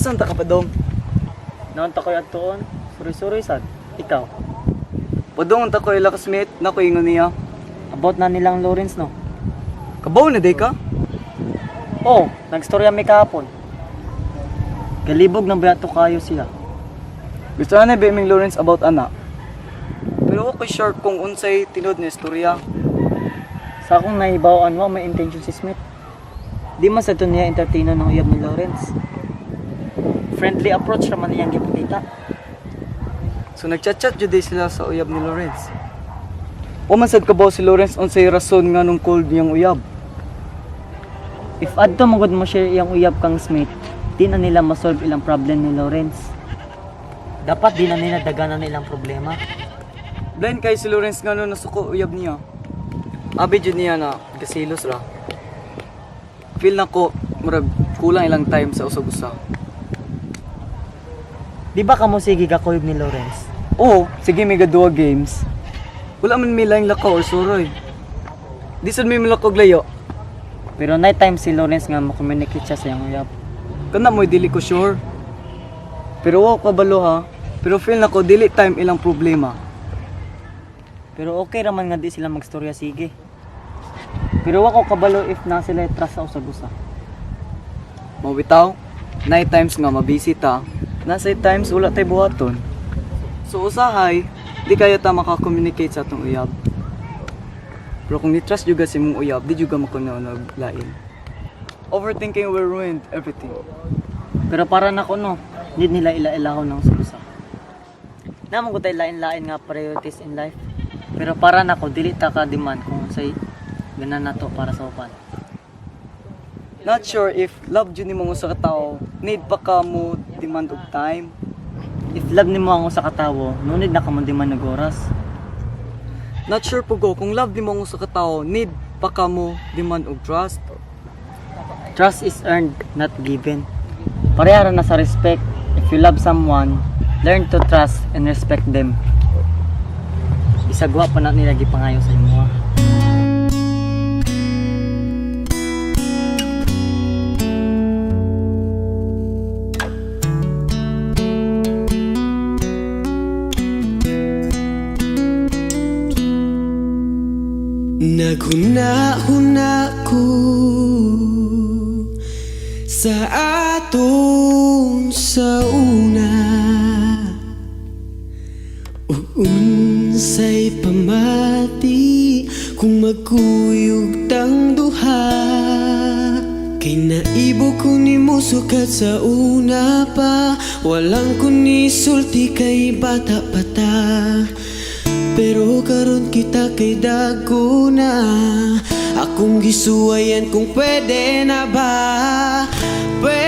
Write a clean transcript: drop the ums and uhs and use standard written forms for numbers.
Asan ta ka padong? Naon ta ko'y adtuon? Suroy-suroy sad. Ikaw. Padong ta ko ila ka-Smith, na ko ingon niya. About na nilang Lawrence, no? Kabaw na day ka? Oh, nagstorya mi kahapon. Galibog ng bayato kayo sila. Gusto na ni Beming Lawrence about ana. Pero ako sure kung unsay tinud ni istorya. Sa akong nahibaw-an wa may intention si Smith. Di man sa niya entertainer ng uyab ni Lawrence. Friendly approach raman niyang gipakita. So nagchat-chat jud day sila sa uyab ni Lawrence. Wa man sad kabaw si Lawrence unsay rason nga nung cold niyang uyab. If adto magud mo share iyang uyab kang Smith, di na nila masolve ilang problem ni Lawrence. Dapat di na nila daganan ilang problema. Blind kay si Lawrence nga nung nasuko uyab niya. Abi jud niya na gasilos ra. Feel na ko murag kulang ilang time sa usag-usa. Di ba kamo sige gakuyog ni Lawrence? Oo, sige may gaduwa games. Wala man may laing lakaw or suroy. Di sad may milakaw og layo. Pero night time si Lawrence nga mo-communicate siya sa iyang uyab. Kana mo'y dili ko sure. Pero wa ko kabalo ha. Pero feel nako dili time ilang problema. Pero okay raman nga di sila magstorya sige. Pero wa ko kabalo if na sila trust sa usag-usa. Mawitaw, night times nga mabisi ta. Nasa times wala tay buhaton. So usahay, di kayo ta makakommunicate sa atong uyab. Pero kung ni-trust juga si imong uyab, di juga makunaw lain. Overthinking will ruin everything. Pero para nako no, need nila ila-ilahon ng usag-usa. Namo ko tay lain-lain nga priorities in life. Pero para nako dili ta ka demand kung unsay ganan nato para sa uban. Not sure if love jud nimo sa ka tawo, need pa ka mo demand og time. If love nimo ang usa ka tawo, no need na ka mo demand og oras. Not sure po ko kung love nimo ang usa ka tawo, need pa ka mo demand og trust. Trust is earned, not given. Pareha ra na sa respect. If you love someone, learn to trust and respect them. Isagwa pa na nila gipangayo sa imo. Naghuna-huna ko sa atong sa una Ug unsay pamati kung magkuyog tang duha. Kay naibo ko nimo sukat sa una pa. Walang ko nisulti kay bata pa ta. Pero karon kita kay dagko na. Akong gisuwayan kung pwede na ba. Pwede